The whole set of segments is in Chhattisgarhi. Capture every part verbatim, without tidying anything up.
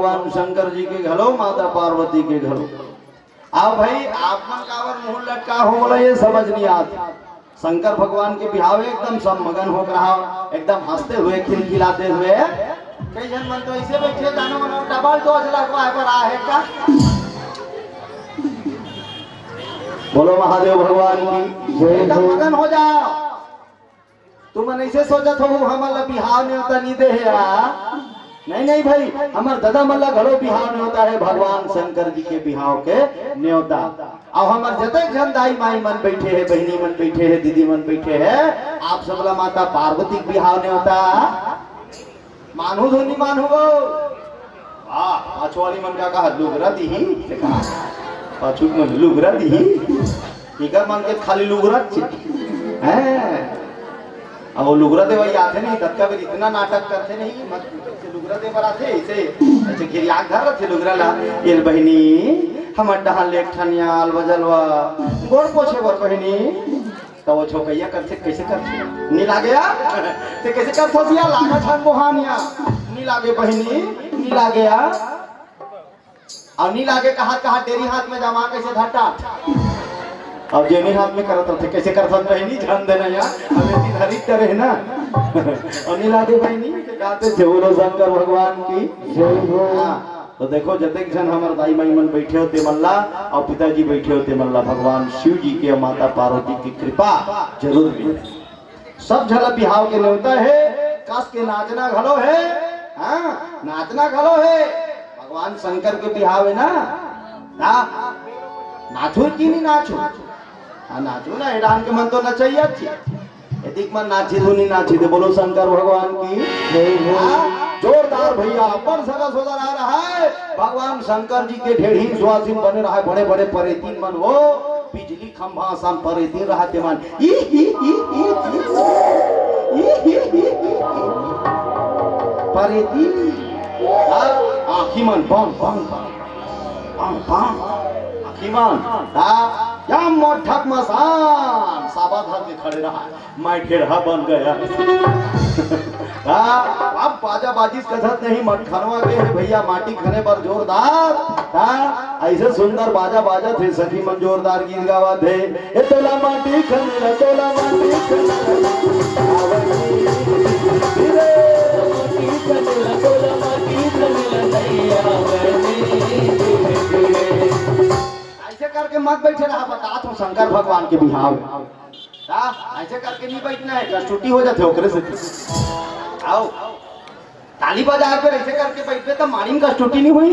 भगवान शंकर जी के घलो, माता पार्वती के घलो। अब भाई, आप मन काबर मुंह लटका हो, मोला ये समझ नहीं आत। शंकर भगवान के बिहाव एकदम सब मगन हो रहा, एकदम हंसते हुए, खिलखिलाते हुए। कई झन मन तो ऐसे बैठे, जानो मन डबल डोज लगवाए बर आहे का। बोलो महादेव भगवान की जय एकदम हो। मगन हो जाओ। तुमन ऐसे सोचत हो, हमन ला बिहाव नेवता नहीं दे हे या? नहीं, नहीं भाई, हमर दादा मन ला घलो बिहाव नेवता हे, भगवान शंकर जी के बिहाव के नेवता। अउ हमर जतक झन दाई माई मन बैठे हे, बहिनी मन बैठे हे, दीदी मन बैठे हे, आप सब ला माता पार्वती के बिहाव नेवता। मानहू धुन नहीं मानहू वो। वाह, पाछू वाली मन का कहा, लुगरा दिही? ते कहा, पाछू मन लुगरा दिही? इकर मन के खाली लुगरा च-, हैं? अब वो लुगरा देवई आथे नहीं, ततका बेर इतना नाटक करथे नहीं, मत से लुगरा दे बर आथे, ऐसे, ऐसे गिरियाक धर रथे लुगरा ला, "ए बहिनी, हमर डहान ले एक ठन याल बजलवा, गोड़ पोछे बर बहिनी।" त वो छोकैया करथे, कैसे करथे? "नी लागे या?" ते कैसे करथो सिया? "लागा छन बोहानिया।" "नी लागे बहिनी, नी लागे या।" अउ नी लागे कहा, कहा डेरी हाथ में जमा कैसे धरता? अब जेनी हाथ में करत रथे, कैसे करथस बहिनी? झन देना या, अब एती धरी करे ना। अउ नी लागे बहिनी, ते गाते थे, बोलो शंकर भगवान की जय हो। हाँ, तो देखो, जतेक झन हमर दाई माई मन बैठे हो, ते मन ला, अउ पिताजी बैठे हो, ते मन ला, भगवान शिव जी के अउ माता पार्वती की कृपा जरूर मिले। सब झन ला बिहाव के नेवता हे, कस के नाचना घलो हे, हाँ, नाचना घलो हे। भगवान शंकर के बिहाव हे ना, ना, नाचहू कि नहीं नाचहू? हाँ, नाचहू ना, ए डाहन के मन तो नचइया च हे। एतिक मन नाची धुनी नाची दे, बोलो शंकर भगवान की जय हो। हाँ, जोरदार भैया, अपन सगा सोदर आ रहा है, भगवान शंकर जी के ढेढ़ी सुहासिन बने रहा है, बड़े बड़े परेतिन मन हो, बिजली खंभा असन परेतिन रहा ते मन। ई, ई, ई, ई, ई। ई, ई, ई, ई, ई। परेतिन। आ, आँखी मन bomb, bomb, bomb. Bomb, bomb. आँखी मन। आ, या मोठक मसान। साबा धर के खड़े रहा। मैं ढेढ़ा बन गया। हाँ, अब बाजा बाजिस कथत नहीं, मटखनवा के हे भैया, माटी खने बर जोरदार। हाँ, ऐसे सुंदर बाजा बाजत हे, सखी मन जोरदार गीत गावत हे। ए तोला माटी खने ला, तोला माटी खने ला, आवनी धीरे। माटी खने ला, तोला माटी खने ला, नैया बनी धीरे धीरे। ऐसे करके मत बैठे रहा, बतात हूँ शंकर भगवान के बिहाव। का? ऐसे करके नहीं बैठना है, कष्टुटी हो जाते ओकरे से। आओ, ताली बजाए पर ऐसे करके बैठबे तो मारी में कष्टुटी नहीं होई।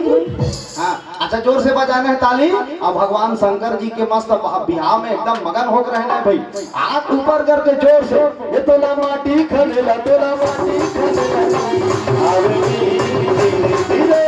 हाँ, अच्छा, जोर से बजाना है ताली। अब भगवान शंकर जी के मस्त बिहाव में एकदम मगन होके रहना है भाई। हाथ ऊपर करके जोर से, ए तोला माटी खने ला, तोला माटी खने ला, आवनी धीरे धीरे।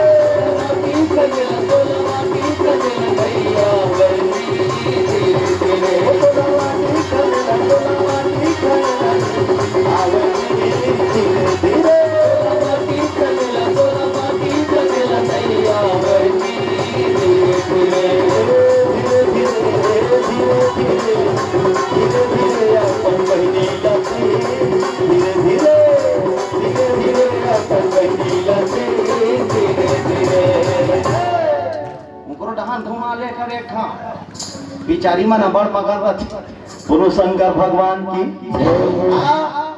ओकरो डहान घुमा ले कर एक ठा। बिचारी मन अब्बड़ मगन रथे। बोलो शंकर भगवान की। आ,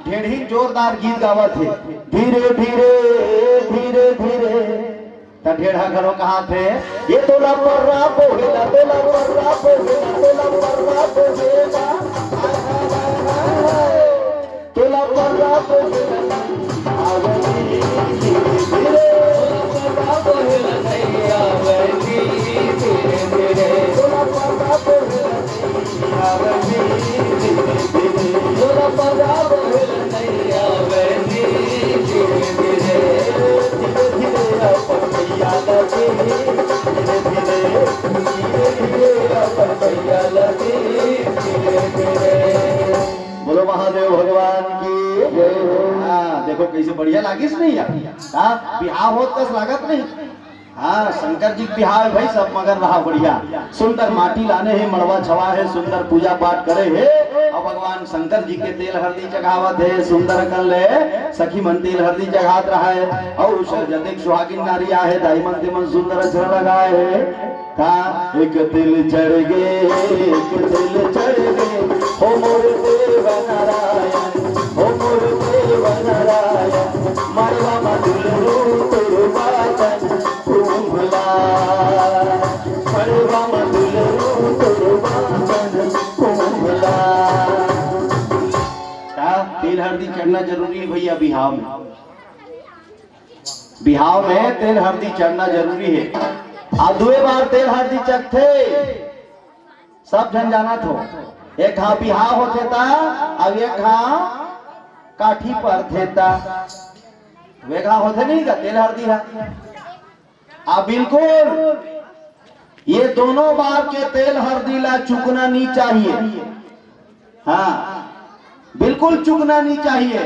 ढेढ़ी जोरदार गीत गावत हे। धीरे धीरे, धीरे धीरे। त ढेढ़ा घलो कहात हे, ए तोला पर्रा बोहेला, तोला पर्रा बोहेला, तोला पर्रा बोहेला। तोला पर्रा बोहेला, आवनी धीरे धीरे। तोला पर्रा बोहेला, नैया बनी धीरे धीरे। तोला पर्रा बोहेला, आवनी धीरे धीरे। तोला पर्रा बोहेला, नैया बनी धीरे धीरे। धीरे धीरे अपन पैया ला दे, धीरे धीरे, धीरे धीरे अपन पैया ला दे, धीरे धीरे। बोलो महादेव भगवान की जय हो। हाँ, देखो कैसे बढ़िया लागिस नहीं यार? हाँ, बिहाव होत कस लागत नहीं? हाँ, शंकर जी के बिहाव हे भाई, सब मगन रहा बढ़िया। सुंदर माटी लाने हे, मड़वा छवा हे, सुंदर पूजा पाठ करे हे, अउ भगवान शंकर जी के तेल हरदी चघावत हे, सुंदर अकन ले सखी मन तेल हरदी चघात रहा हे, अउ जतेक सुहागिन नारी आहे, दाई मन ते मन सुंदर अचरा लगाए हे। ता एक तेल चढ़ गे, एक तेल चढ़ गे, हो मोर देव नारायण, हो मोर देव नारायण, मड़वा म दुलरू तोर बाचन कुंभला, मड़वा म दुलरू तोर बाचन कुंभला। का तेल हरदी चढ़ना जरूरी हे भैया बिहाव में? बिहाव में तेल हरदी चढ़ना जरूरी हे। अउ दुए बार तेल हरदी चढ़थे, सब झन जानत हो। एक घांव बिहाव होथे ता, अउ एक घांव काठी परथे ता। वे घांव होथे नहीं का तेल हरदी हा? आ बिल्कुल, ये दोनों बार के तेल हरदी ला चूकना नहीं चाहिए। हाँ, बिल्कुल चूकना नहीं चाहिए।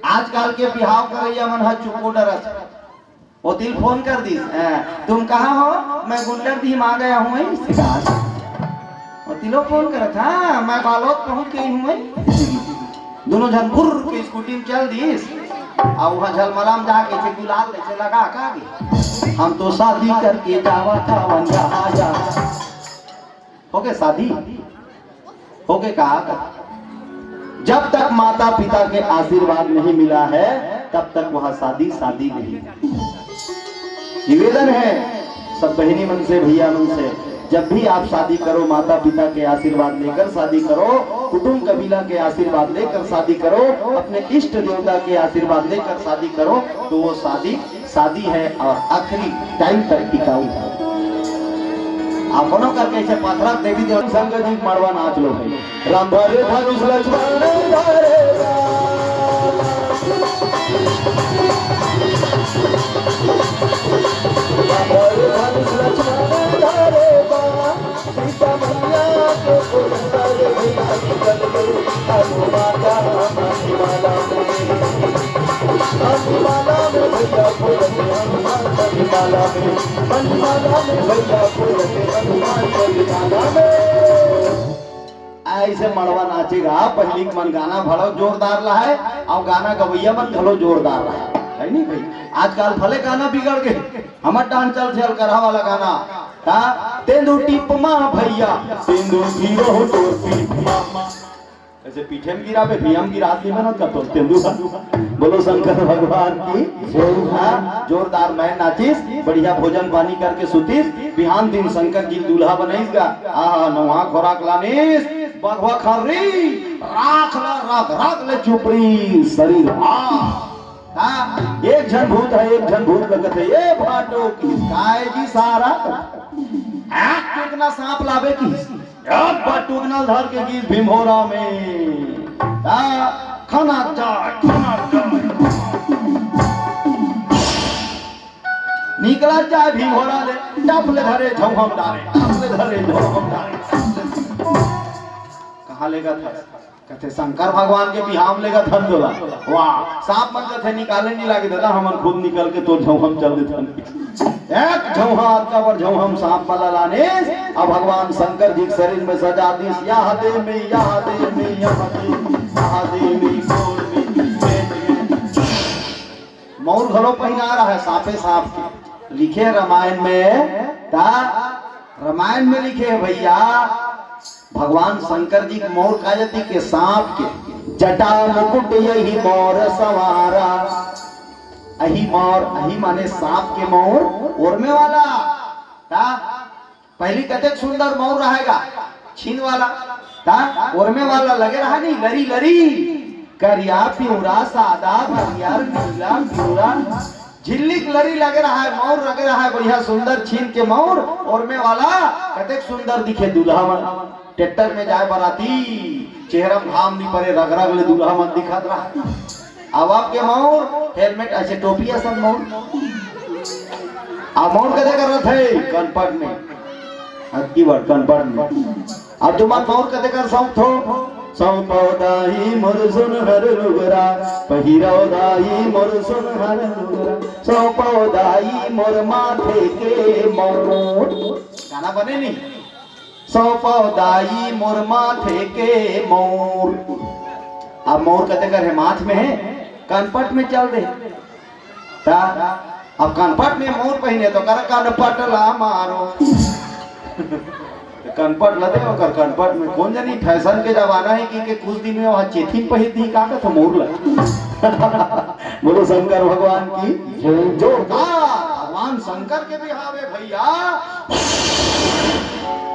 आजकल के बिहाव करइया मन ह चूको डरत। ओती ल फोन कर दिस, "अ, तुम कहाँ हो? मैं गुंडरडीह में आ गया हूँ, वहीं से।" ओती ल फोन करत, "हाँ, मैं बालोद पहुँच गई हूँ, वहीं।" दोनों झन भुर्र के स्कूटी में चल दिस, अउ उहाँ झलमला में जाके से गुलाल ले से लगा का गे, "हम तो शादी करके जावा था, वन जा, आ जा।" हो गए शादी? हो गए कहा? जब तक माता पिता के आशीर्वाद नहीं मिला है, तब तक वह शादी शादी नहीं। निवेदन है सब बहिनी मन से, भैया मन से, जब भी आप शादी करो, माता पिता के आशीर्वाद लेकर शादी करो, कुटुंब कबीला के आशीर्वाद लेकर शादी करो, अपने इष्ट देवता के आशीर्वाद लेकर शादी करो, तो वो शादी शादी है और आखिरी टाइम तक टिकाऊ है। आप कोनो करके इसे पथरा देवी देव शंकर जी मड़वा नाच लो भाई। राम धरे धनुष लक्ष्मण धरे राम। राम धरे धनुष लक्ष्मण धरे राम। सीता मैया के पुत्र भैया निकल गए हनुमाता मणिमाला में। मणिमाला में भैया पुत्र हनुमान मणिमाला में। मणिमाला में भैया पुत्र हनुमान मणिमाला में। ऐसे मड़वा नाचेगा, पहिली के मन गाना भड़ो जोरदार ला हे, अउ गाना गवैया मन घलो जोरदार ला हे, है नहीं भाई? आजकल भले गाना बिगड़ गए, हमर डांस चल चल करहा वाला गाना, का तेंदू टिप मा भैया, तेंदू गिरो हो तोर पीठ मा। ऐसे पीठे में गिराबे, भैया में गिरा दी मेहनत कर तो तेंदू। बोलो शंकर भगवान की जय। हाँ, जोरदार मैं नाचिस, बढ़िया भोजन पानी करके सुतिस, बिहान दिन शंकर जी दूल्हा बनाइस गा। आहा, नवा खोराक लानिस, बघवा खर्री, राख ला, राख, राख ले चुपरी शरीर। आ, हाँ, एक झन भूत हे, एक झन भूत लगत हे, ए भाटो की, काय जी सारा? आँख कितना सांप लाबे की? एक बार टूकना धर के गिस भीमहोरा में। हाँ, खना जाए, खना जाए। निकला जाए भीमहोरा ले, टप ले धरे झौहम डारे, टप ले धरे झौहम डारे। कहाँ लेगत हस? कथे शंकर भगवान के बिहाव लेगत हन तोला। वाह, सांप मन कथे निकाले नहीं लागे दादा, हमन खुद निकल के तोर झौहम चल देथन। एक झौहा अतका बड़ झौहम सांप वाला लाने, अब भगवान शंकर जी के शरीर में सजा दिस, यह दे में, यह दे में, यह दे में, यह दे में, गोड़ में, पेट में। मौर घलो पहिना रहा है सांपे सांप के। लिखे रामायण में, ता रामायण में लिखे है भैया, भगवान शंकर जी के मौर का जती के सांप के जटा मुकुट यही मौर संवारा। अही मौर, अही माने सांप के मौर ओरमे वाला। ता पहली कतेक सुंदर मौर रहेगा, छीन वाला, ता ओरमे वाला लगे रहा नहीं, लरी लरी, करिया पिवरा सादा हरियर नीला पिवरा, झिल्लिक लरी लगे रहा है, मौर लगे रहा है, बढ़िया सुंदर छीन के मौर, ओरमे वाला कतेक सुंदर दिखे दूल्हा मन। ट्रैक्टर में जाए बराती, चेहरा में घाम नहीं पड़े, रग रग ले दूल्हा मन दिखत रहा। अब आपके मौर हेलमेट ऐसे टोपी है सब मौर। अब मौर कदे कर रहा था कनपट में, अक्की बार कनपट में। अब तुम्हार मौर कदे कर शौक थो, सौंपव दाई मोर सुनहर लुगरा, पहिरव दाई मोर सुनहर लुगरा, सौंपव दाई मोर माथे के मौर। गाना बने नहीं? सौंपव दाई मोर माथे के मौर। अब मौर कते कर हे, माथ में हे, कनपट में चल दे। ता अब कनपट में मौर पहिने तो कर कनपट ला मारो। कनपट ला दे, ओकर कनपट में कौन जानी, फैशन के जमाना हे कि के कुछ दिन में वहाँ चेथिन पहिर दी, का कहत मौर ला। बोलो शंकर भगवान की जय। जोरदार। भगवान शंकर के भी हावे भैया।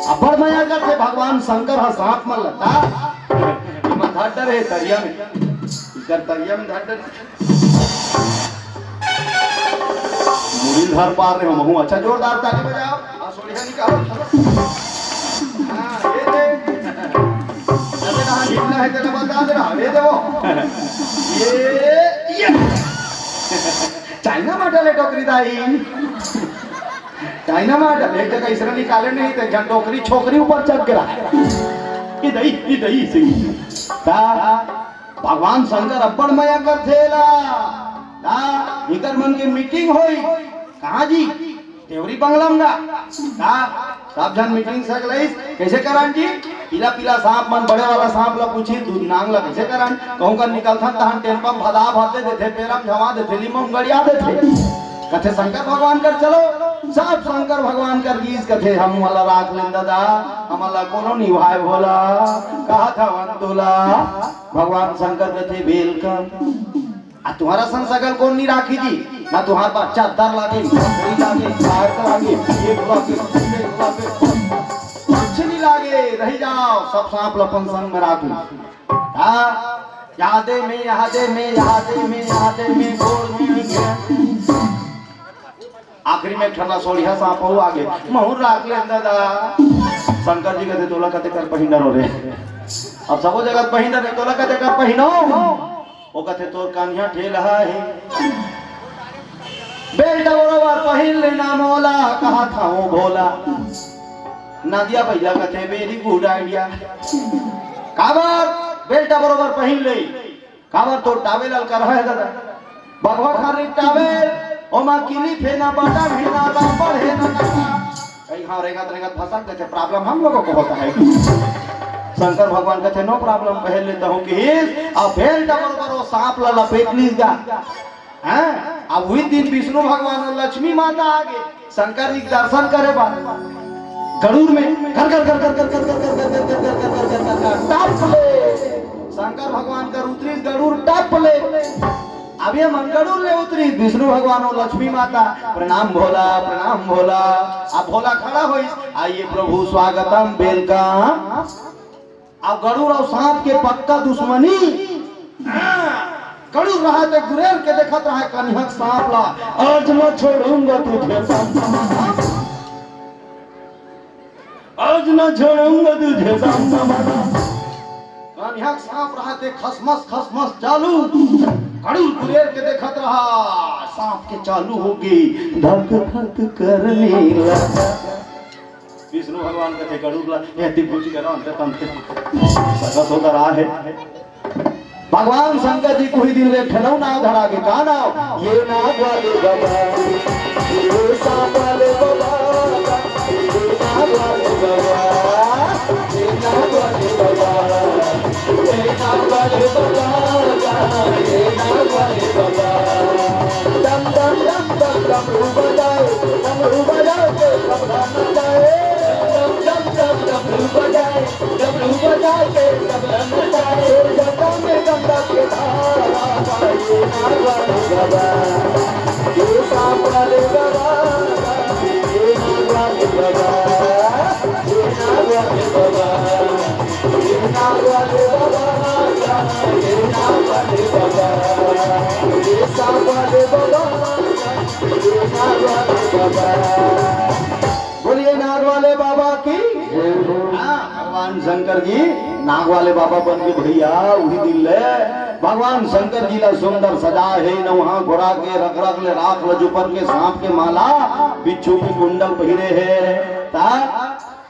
अब्बड़ मया करथे भगवान शंकर ह सांप मन ल। ता एमा धर डरे हे तरिया में, इकर तरिया में धर डरे। मुड़ी धर पार रहे हो महू। अच्छा, जोरदार ताली बजाओ। हाँ, सोड़िया निकालो। हाँ, ये दे। अरे, कहाँ ढीला है, तेरा बता दे रहा, ये दे वो। ये, ये। चाइना मॉडल है टोकरी दाई। चाइना मॉडल, एक जगह इसने निकाले नहीं थे, जन टोकरी छोकरी ऊपर चढ़ गिरा। ये दई, ये दई से। ता भगवान शंकर अब्बड़ मया करथे ला। ता इकर मन के मीटिंग होई। कहाँ जी? देवरी बंगला में गा। ता सब झन मीटिंग सक लइस। कैसे करान जी? पीला पीला सांप मन, बड़े वाला सांप ला पूछी, दूध नांग ला कैसे करान? कहूँ कर निकलथन तहन टेम्पम भदा भर दे देथे, पेरम झमा देथे, लिमम गड़िया देथे। कथे शंकर भगवान कर चलो, सब शंकर भगवान कर गीस। कथे हम वाला राख लेन दादा, हमला कोनो निभाए भोला। कहा था वन तोला। भगवान शंकर कथे बेल का। आ तुम्हारा सन सगल कौन नहीं राखी जी? ना तुम्हार पास चादर लागे, ना कोई लागे, बाहर का लागे, ये लागे, ये लागे। कुछ नहीं लागे, रही जाओ, सब सांप लपन संग में राखू। हाँ, यादे में, यादे में, यादे में, यादे में, बोल नहीं गया। आखिरी में एक ठन सोड़िया सांप हो आगे, महू राख ले दादा। शंकर जी कथे तोला कते कर पहिन डरो रे। अब सबो जगह पहिन डरे, तोला कते कर पहिनो। वो कथे तोर कानिया ठेल हे। बेल्ट बरोबर पहिन लेना मोला, कहा था वो भोला। नदिया भैया कथे very good idea। काबर बेल्ट बरोबर पहिन ले? काबर तोर टावेल अलकर हे दादा? बघवा खाली टावेल, ओमा किलिप हे ना, बटन हे ना, रबड़ हे ना, ना। कहीं हाँ रेंगत रेंगत फसक देथे, problem हम लोगों को होता है। शंकर भगवान कथे no problem, पहन लेता हूँ किहिस, अब बेल्ट बरोबर वो सांप ला लपेट लीस गा। हैं? अब वही दिन विष्णु भगवान और लक्ष्मी माता आगे शंकर जी के दर्शन करे बर गरुड़ में घर घर घर घर घर घर घर घर घर घर घर घर घर घर घर टप ले। शंकर भगवान कर उतरी गरुड़ टप ले। अब ये मन गरुड़ ले उतरी, विष्णु भगवान और लक्ष्मी माता, "प्रणाम भोला, प्रणाम भोला।" अब भोला खड़ा होइस, "आइए प्रभु, स्वागतम, welcome।" अब गरुड़ और सांप के पक्का दुश्मनी। हाँ, गरुड़ रहा ते गुरेर के देखत रहा कन्हक सांप ला, "आज न छोड़ूंगा तुझे सांप, आज न छोड़ूंगा तुझे सांप।" कन्हक सांप रहा ते खसमस खसमस चालू। गरुड़ गुरेर के देखत रहा, सांप के चालू होगे, धक धक करने लगा। विष्णु भगवान कथे गरुड़ ला, "ए, तिभुज के नाम ते तंते।" सगा सोदर आहे। भगवान शंकर जी कोई दिन ले ठनऊ नाव धरा के, का नाव? ये नाग वाले बाबा, ये सांप वाले बाबा, ये नाग वाले बाबा, ये नाग वाले बाबा, ये नाग वाले बाबा, ये नाग वाले बाबा। डम डम डम डम डमरू बजाए, डमरू बजाए, सब गाना गाए। डम डम डम डमरू बजाए, डमरू बजा के सब रंग नचाए। जटा में गंगा के धारा, ये नागवाले बाबा, ये सांप वाले बाबा, ये नागवाले बाबा, ये नागवाले बाबा, ये नागवाले बाबा, ये नागवाले बाबा, ये सांप वाले बाबा, ये नागवाले बाबा। बोलिए नाग वाले बाबा की। हाँ, भगवान शंकर जी नाग वाले बाबा बन के भैया उही दिन ले भगवान शंकर जी ला सुंदर सजा हे, नौहा घोड़ा के रग रग ले राख ल जुपर के सांप के माला, बिच्छू के कुंडल पहिरे हे। ता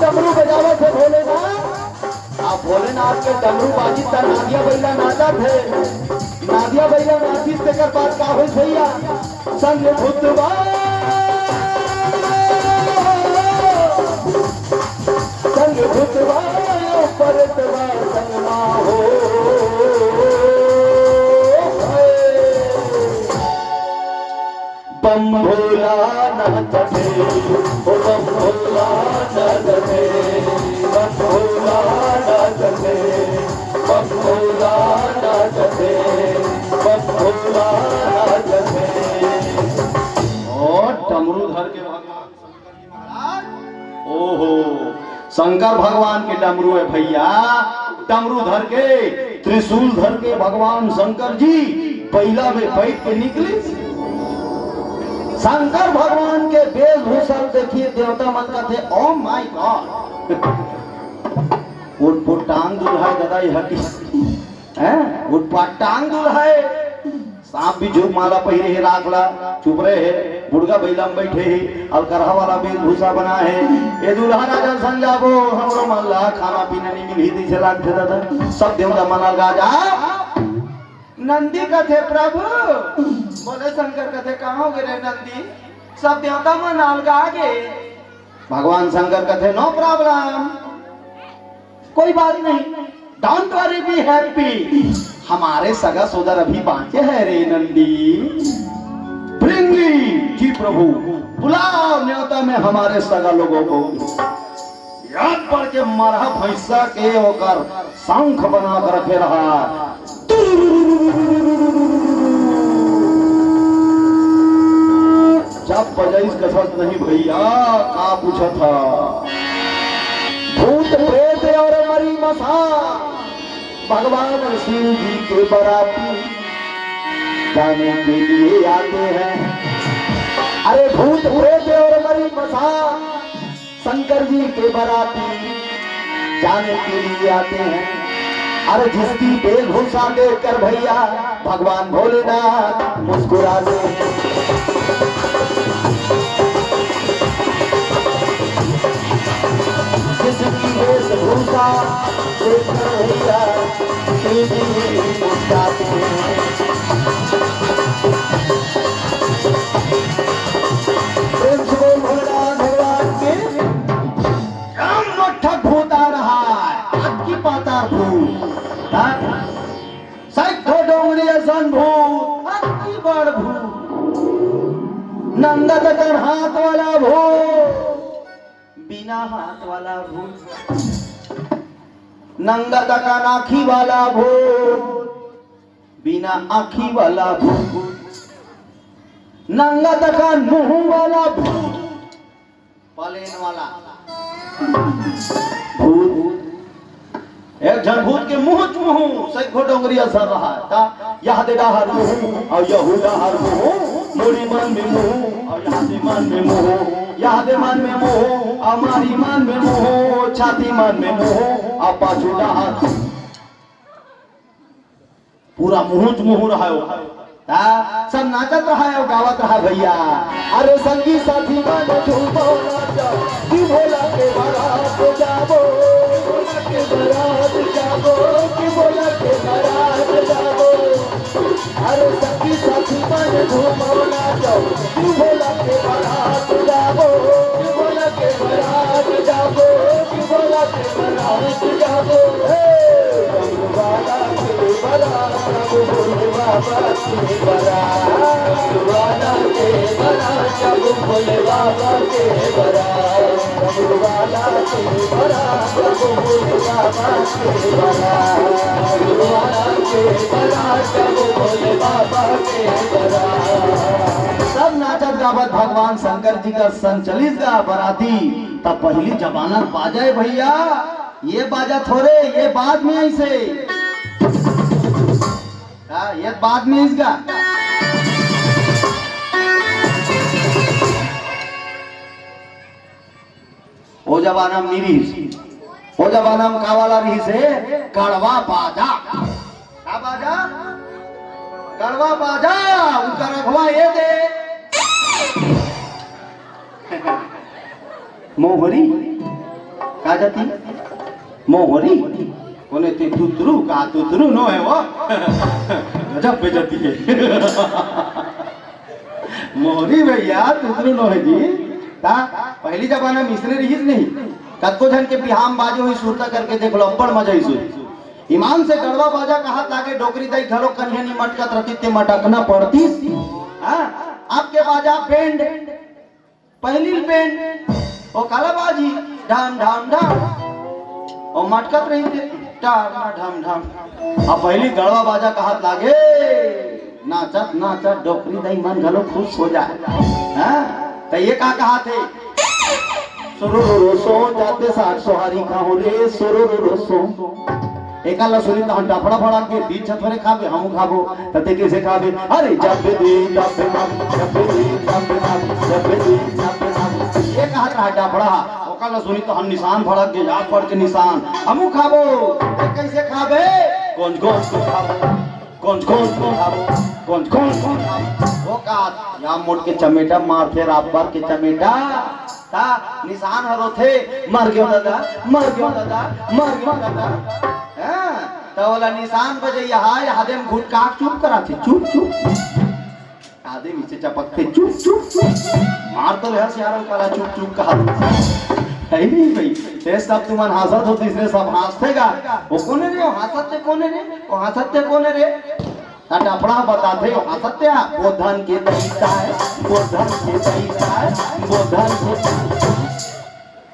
डमरू बजावत हे भोलेनाथ। अब भोलेनाथ के डमरू बाजी त नादिया बइला नाचत हे। नादिया बइला नाचिस तेकर बाद का होइस भइया? संग भूतवा, संग भूतवा, परतवा संग मा हो। बम भोला नाचत हे, ओ बम भोला नाचत हे, बम भोला नाचत हे, बम भोला नाचत हे, बम भोला नाचत हे। ओ डमरू धर के भगवान शंकर जी महाराज, ओहो, शंकर भगवान के डमरू हे भइया। डमरू धर के, त्रिशूल धर के भगवान शंकर जी बइला में बइठ के निकलिस। शंकर भगवान के वेशभूषा ल देखिए, देवता मन कथे, "Oh my God!" उठ पुट टांग दुलहा हे दादा, यह किस, हैं? उठ पुट टांग दुलहा हे। सांप बिच्छू के माला पहिरे हे, राख ला, चुप रहे हे, बुढ़गा बइला में बइठे हे, अलकरहा वाला वेशभूषा बनाए हे। ए दुलहा राजा संग जाबो, हमरो मन ला खाना पीना नइ मिलही, तइसे लागथे दादा। सब देवता मन अलगा जा। नंदी कथे, "प्रभु।" भोले शंकर कथे, "कहाँ हो गे रे नंदी? सब देवता मन अलगा गे।" भगवान शंकर कथे, "No problem, कोई बात नहीं, don't worry, be happy। हमारे सगा सोदर अभी बाँचे हैं रे नंदी। भृंगी, जी प्रभु, बुलाओ न्योता में हमारे सगा लोगों को।" याद पड़ के मरहा भैंसा के ओकर शंख बना के रखे रहा। जब बजाइस कसत नहीं भैया, का पूछत हा? भूत प्रेत और मरी मसा भगवान शिव जी के बराती जाने के लिए आते हैं। अरे भूत प्रेत और मरी मसा शंकर जी के बराती जाने के लिए आते हैं। अरे जिसकी वेशभूषा देखकर भैया भगवान भोलेनाथ मुस्कुराते हैं। जिसकी वेशभूषा देखकर भैया शिव जी मुस्कुराते हैं। प्रेम से बोल भोलेनाथ भगवान के। राम मोठा भूत आ रहा है, अतकी पातार भूत। हाँ? सैकड़ों डोंगरी असन भूत, अतकी बड़ भूत। नंगा तकन हाथ वाला भूत, बिना हाथ वाला भूत। नंगा तकन आँखी वाला भूत, बिना आँखी वाला भूत। नंगा तकन मुँह वाला भूत, प्लेन वाला भूत। एक झन भूत के मुँह च मुँह सैकड़ों डोंगरी असन रहा। ता यह दे डहर मुँह अउ यहू डहर मुँह, मुड़ी मन में मुँह अउ यह दे मन में मुँह, यह दे मन में मुँह अउ मारी मन में मुँह, छाती मन में मुँह अउ पाछू डहर पूरा मुँह च मुँह रहा हो। ता सब नाचत रहा हो, गावत रहा भैया। अरे संगी साथी मन झूमो नाचो, शिव भोला के बारात जाबो, भोला के बारात जाबो, शिव भोला के बारात जाबो। अरे संगी साथी मन झूमो नाचो, शिव भोला के बारात जाबो, शिव भोला के बारात जाबो, शिव भोला के बारात जाबो। हे, डमरू वाला के बारात, भोले बाबा के बारात, डमरू वाला के सब नाचत गावत भगवान शंकर जी का संचलित गा बराती। तब पहली जमाना बाजा है भैया, ये बाजा थोड़े, ये बाद में ऐसे। हाँ, ये बाद में इसका। ओ जमाना में नहीं रहिस। ओ जमाना में का वाला रहिस हे? गड़वा बाजा। का बाजा? गड़वा बाजा। उनका रखवा ये दे। मोहरी। का जाती? मोहरी। कोने ते तुतरू का? तुतरू नो है वो। गजब बेइज्जती है। मोहरी भैया, तुतरू नो है जी। ता पहली जमाना में इसने रहिस नहीं। कतको झन के बिहाम बाजे हुई सुरता करके देख लो, अब्बड़ मजा ही सुर। ईमान से गड़वा बाजा कहात लागे, डोकरी दाई घलो कन्हे नी मटकत रहितिस ते मटकना पड़तिस। हाँ, अब के बाजा बैंड, पहिली बैंड, ओ काला बाजी, ढाम ढाम ढाम, ओ मटकत रहितिस, ढाम ढाम ढाम। अब पहिली गड़वा बाजा कहात लागे, नाचत नाचत डोकरी दाई मन घलो खुश हो जाए। हाँ, त ये का कहात हे? सुरुरुरु सो जाते साठ सोहारी खाहूं रे, सुरुरुरु सो। एकर ला सुनी तहन डफड़ा फड़ा के बीच छथोरे खाबे, हमू खाबो। त ते कइसे खाबे? अरे जब दी तब तब, जब दी तब तब, जब दी तब तब। ये कहत रहा डफड़ा, ओकर ला सुनी तहन निशान फड़ा के, या फड़ के निशान, हमू खाबो। ते कइसे खाबे? गोंज गोंज को खाबो। कौन कौन कौन खाबो, कौन कौन कौन खाबो। वो का या मोट के चमेटा मारथे, राबर के चमेटा। ता निशान हर होथे, मर गयो दादा, मर गयो दादा, मर गयो दादा। हाँ, त ओला निशान बजे यहाँ, यहाँ दे में घुटका चुप कराथे, चुप, चुप। आदमी से चपकथे, चुप, चुप, चुप। मार तो रहा सियारा काला, चुप, चुप कहा। है नहीं भाई, ते सब तुमन हंसत हो, तीसरे सब हंसथे गा। वो कोने रे, वो हंसत ते कोने रे, वो हंसत ते कोने रे? ता डफड़ा बताथे, वो हंसत ते आ, वो धन के तरीका है, वो धन के तरीका है, वो धन के।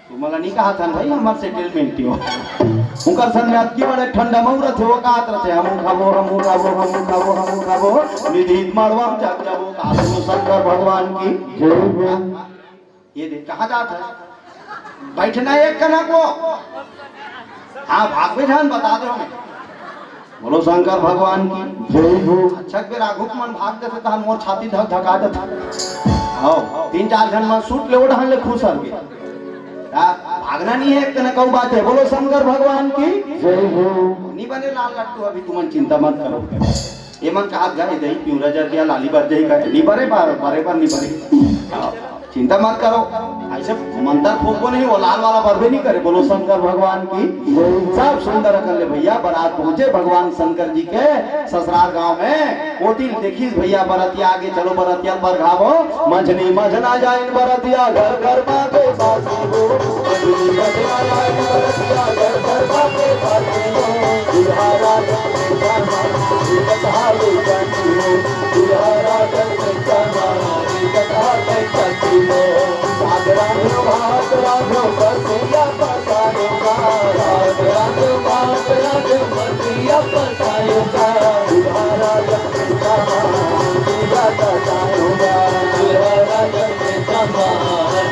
तुमला नहीं कहा था भाई, हमार सेटलमेंट हो। उनकर सन में अतकी बड़े ठंडा मऊ रथे, वो कहत रथे, "हमू खाबो, हमू खाबो, हमू खाबो, हमू खाबो।" निधि मड़वा में जात जाबो, कहा सुनो शंकर भगवान की। जय हो। ये देख, कहाँ जात है? बैठना एक कना को। हाँ, भाग में जान बता दो हमें। बोलो शंकर भगवान की जय हो। अच्छा, बेर आघू के मन भाग देथे, तहन मोर छाती धक धका देथे। हौ, तीन चार झन मन सूट ले ओढ़न ले खुश हर गे। आ, भागना नहीं है, एक तना कहू बात है। बोलो शंकर भगवान की जय हो। नहीं बने लाल लट्टू, अभी तुमन चिंता मत करो। ये मन कहा गए दही पिउरा जर गया, लाली बर जाही का, नहीं बरे बार, बरे बार नहीं बरे। चिंता मत करो, ऐसे मंतर फूको नहीं, वो लाल वाला बरबे नहीं करे। बोलो शंकर भगवान की। सब सुंदर कर ले भैया, बारात पहुंचे भगवान शंकर जी के ससुराल गांव में। कोटिल देखिस भैया बरतिया आगे, चलो बरतिया पर घावो। मझनी मझना जाइन बरतिया, घर घर बाजे बासी हो। मझनी मझना जाइन बरतिया, घर घर बाजे बासी हो। दुल्हा राजा के गाना, ये कथा लो जानी हो। दुल्हा राजा के गाना, ये कथा लो जानी हो। भाग रांधो, भाग रांधो, बसिया पसायो का। भाग रांधो, भाग रांधो, बसिया पसायो का। दुल्हा राजा के गाना, ये कथा लो जानी हो। दुल्हा राजा के गाना,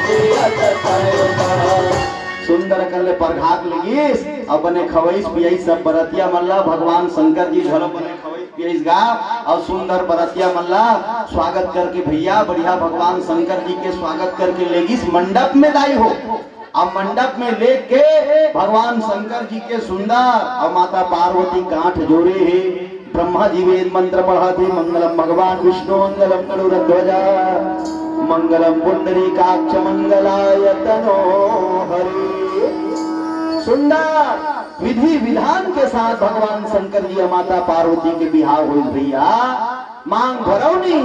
ये कथा लो जानी हो। सुंदर कर ले परघात लगिस, अउ बने खवईस पियईस सब बरतिया मन ला। भगवान शंकर जी घलो बने खवईस पियईस गा, अउ सुंदर बरतिया मन ला स्वागत करके भैया बढ़िया भगवान शंकर जी के स्वागत करके लेगिस मंडप में दाई हो। अब मंडप में लेके भगवान शंकर जी के सुंदर अउ माता पार्वती गांठ जोड़े हे। ब्रह्मा जी वेद मंत्र पढ़त हे, मंगलम भगवान विष्णु मंगलम गरुड़ध्वजा मंगलम पुंडरीकाक्ष मंगलाय तनो हरे। सुंदर विधि विधान के साथ भगवान शंकर जी अउ माता पार्वती के बिहाव होइस भैया। मांग भरौनी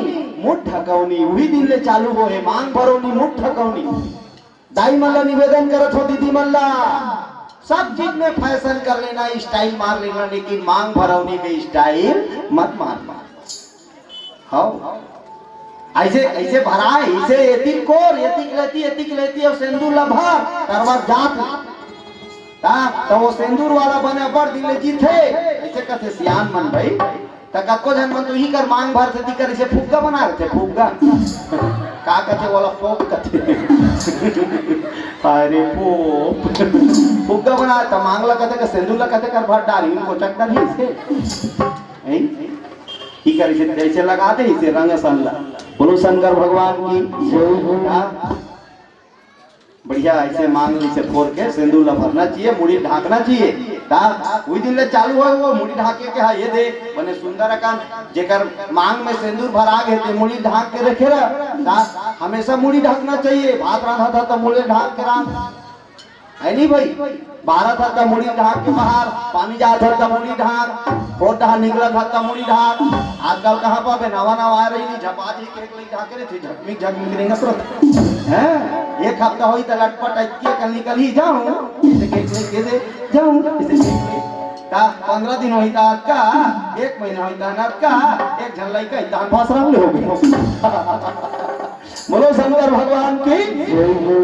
मुठ ढकौनी, उही दिन ले चालू होहे मांग भरौनी मुठ ढकौनी। दाई मन ला निवेदन करत हो, दीदी मन ला, सब चीज में फैशन कर लेना, स्टाइल मार लेना, लेकिन मांग भरौनी में स्टाइल मत मारना। हौ, ऐसे, ऐसे भराए, ऐसे एतिक कोर, एतिक लेती, एतिक लेती, अउ सेंदूर ला भर, करवा जात। ता, त वो सेंदूर वाला बने अब्बड़ दिन ले जीथे, ऐसे कथे सियान मन भाई। त कतको झन मन तो इही कर मांग भरथे, ती कर इसे फुग्गा बना रथे, फुग्गा। का कथे, ओला पोप कथे। अरे पोप। फुग्गा बना, त मांग ला कथे, का सेंदूर ला कथे, कर भर डारी, उनको चक डारी इसे। हैं? इही कर इसे, ऐसे लगा दे, इसे रंग असन ला। बोलो शंकर भगवान की। हाँ? बढ़िया, ऐसे मांग ला इसे फोर के सेंदूर ला भरना चाहिए, मुड़ी ढांकना चाहिए। ता, उही दिन ले चालू होय वो मुड़ी ढांके के, हाँ, ये दे, बने सुंदर अकन, जेकर मांग में सेंदूर भरा गे, ते मुड़ी ढांक के रखे रह। ता, हमेशा मुड़ी ढांकना चाहिए, भात रांधत हस त मुड़ी ढांक के रांध। है नहीं भाई? बाहर हस त मुड़ी ढांक के बाहर, पानी जात हस त मुड़ी ढांक, फोर डहर निकलत हस त मुड़ी ढांक। आजकल कहाँ पाबे, नवा नवा आए रही, झपा जी के एक लई ढांके रहिथे, झकमिक झकमिक रेंगत रहिथे। हैं? एक हफ्ता होही त लटपट अइतकी अकन निकलही, जाऊं, इसे के, के, के दे, जाऊं, इसे के, के। ता पंद्रह दिन होही ता अतका, एक महीना होही ता अतका, एक झन लइका ही ता फांस रंग ले होगे। बोलो शंकर भगवान की।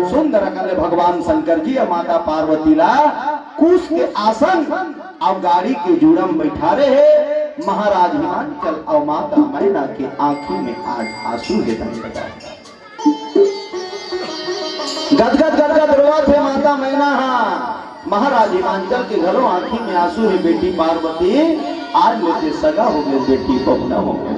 सुंदर अकन ले भगवान शंकर जी अउ माता पार्वती ला कुश के आसन अउ गाड़ी के जूड़ा म बइठारे हे। महाराज हिमांचल अउ माता मैना के आंखी में आज आंसू हे। गदगद गदगद रोवत हे माता मैना हा। महाराज हिमांचल के घलो आंखी में आंसू हे, बेटी पार्वती, आज ले ते सगा होगे, बेटी पहुना होगे।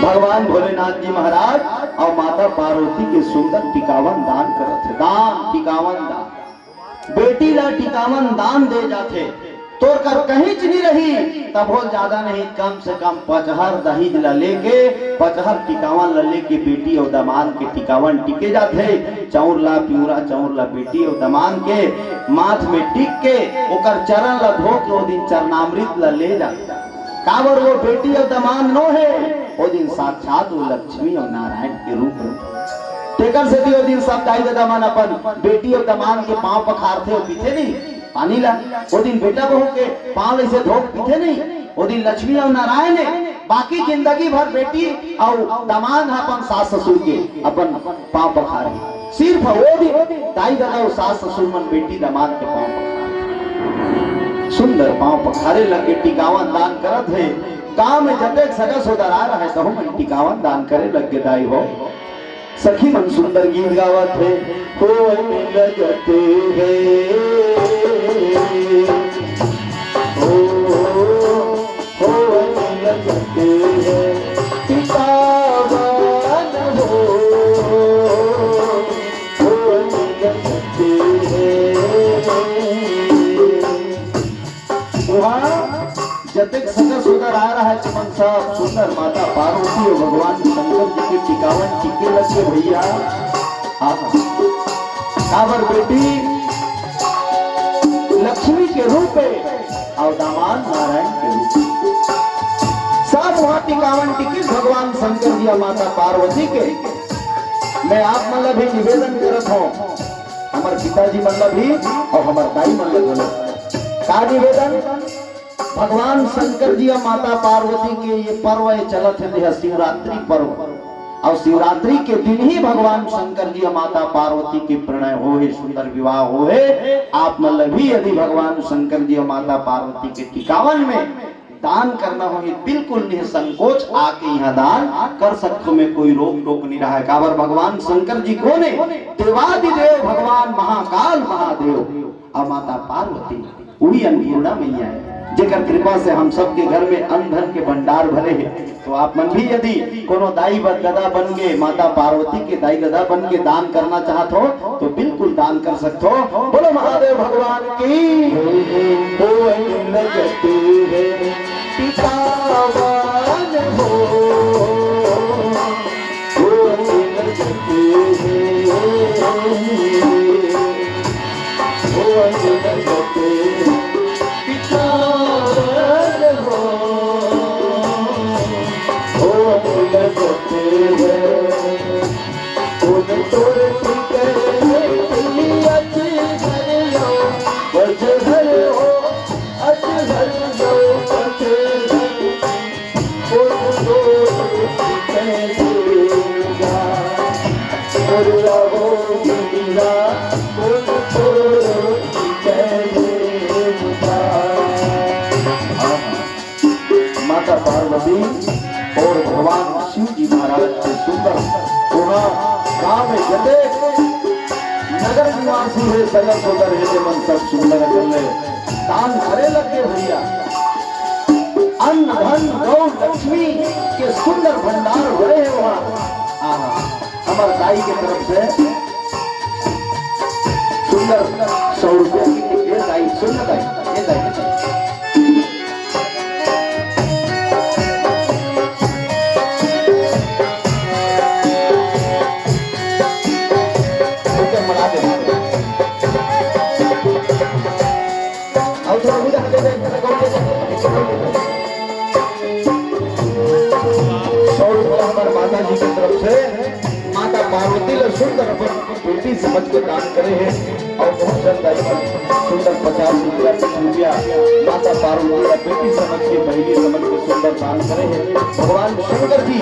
भगवान भोलेनाथ जी महाराज अउ माता पार्वती के सुंदर टिकावन दान करत हे, दान, टिकावन दान। बेटी ला टिकावन दान दे जाथे, तोर कर कहींच नहीं रही, तभो ज्यादा नहीं, कम से कम पचहर दहिज ला लेके, पचहर टिकावन ला लेके बेटी अउ दमांद के टिकावन टिके जाथे। चाउर ला, पिउरा चाउर ला बेटी अउ दमांद के माथ में टिक के, ओकर चरण ला धो के, ओ दिन चरणामृत ला ले जाथे। काबर वो बेटी अउ दमांद नो हे, ओ दिन साक्षात वो लक्ष्मी अउ नारायण के रूप हे। तेकर सेती ओ दिन सब दाई ददा मन अपन बेटी अउ दमांद के पांव पखारथे अउ पीथे नहीं पानी ला। ओ दिन बेटा बहू के पांव अइसे धो के पीथे नहीं, ओ दिन लक्ष्मी अउ नारायण हे। बाकी जिंदगी भर बेटी अउ दमांद ह अपन सास ससुर के अपन पांव पखारही। सिर्फ ओ दिन दाई ददा अउ सास ससुर मन बेटी दमांद के पांव पखारही। सुंदर पांव पखारे लगे, टिकावन दान करत हे। गांव में जतेक सगा सोदर आय रहय, तहू मन टिकावन दान करे लगे दाई हो। सखी मन सुंदर गीत गावत हे। होवन लगते हैं, ओ, होवन लगते हैं, टिकावन हो, होवन लगते हैं। उहाँ जतेक सगा सोदर आय रहय, तुमन सब सुंदर माता पार्वती अउ भगवान शंकर जी के टिकावन टिके लगे भैया। हाँ, काबर बेटी लक्ष्मी के रूप हे अउ दामाद नारायण के रूप हे। सब उहाँ टिकावन टिके भगवान शंकर जी अउ माता पार्वती के। मैं आप मन ला भी निवेदन करत हूँ, हमर पिताजी मन ला भी अउ हमर दाई मन ला घलो। का निवेदन? भगवान शंकर जी अउ माता पार्वती के ये पर्व ये चलत हे, ये शिवरात्रि पर्व। अउ शिवरात्रि के दिन ही भगवान शंकर जी अउ माता पार्वती के प्रणय होहे, सुंदर विवाह होहे। आप मन ला भी यदि भगवान शंकर जी अउ माता पार्वती के टिकावन में दान करना होही, बिल्कुल निसंकोच आके इहाँ दान कर सकथो, में कोई रोक टोक नहीं रहय। काबर भगवान शंकर जी कोन हे? देवादिदेव भगवान महाकाल महादेव अउ माता पार्वती। उही अन्नपूर्णा मैया हे, जेकर कृपा से हम सबके घर में अन्न धन के भंडार भरे हे। तो आप मन भी यदि कोनो दाई ब-, ददा बन के, माता पार्वती के दाई ददा बन के दान करना चाहत हो, तो बिल्कुल दान कर सकत हो। बोलो महादेव भगवान की। होवन लगते हैं, टिकावन हो। माता पार्वती और भगवान शिव जी महाराज के सुंदर, वहाँ गाँव में जते नगर निवासी हे, सगर सोदर हे, ते मन सब सुंदर अकन ले दान करे लगे भैया। अन्न धन गौ लक्ष्मी के सुंदर भंडार भरे हे वहाँ। आहा, हमर दाई के तरफ से सुंदर सौ रुपया की, ए दाई, सुन ना दाई, ए दाई। ओके, मना दे। और थोड़ा उधर दे दे, सौ रुपया हमर माता जी के तरफ से। माता पार्वती ला सुंदर अपन बेटी समझ के दान करे हे और बहुत जन दाई मन सुंदर पचास रुपया, बीस रुपया माता पार्वती ला बेटी समझ के, बहिनी समझ के सुंदर दान करे हे। भगवान शंकर जी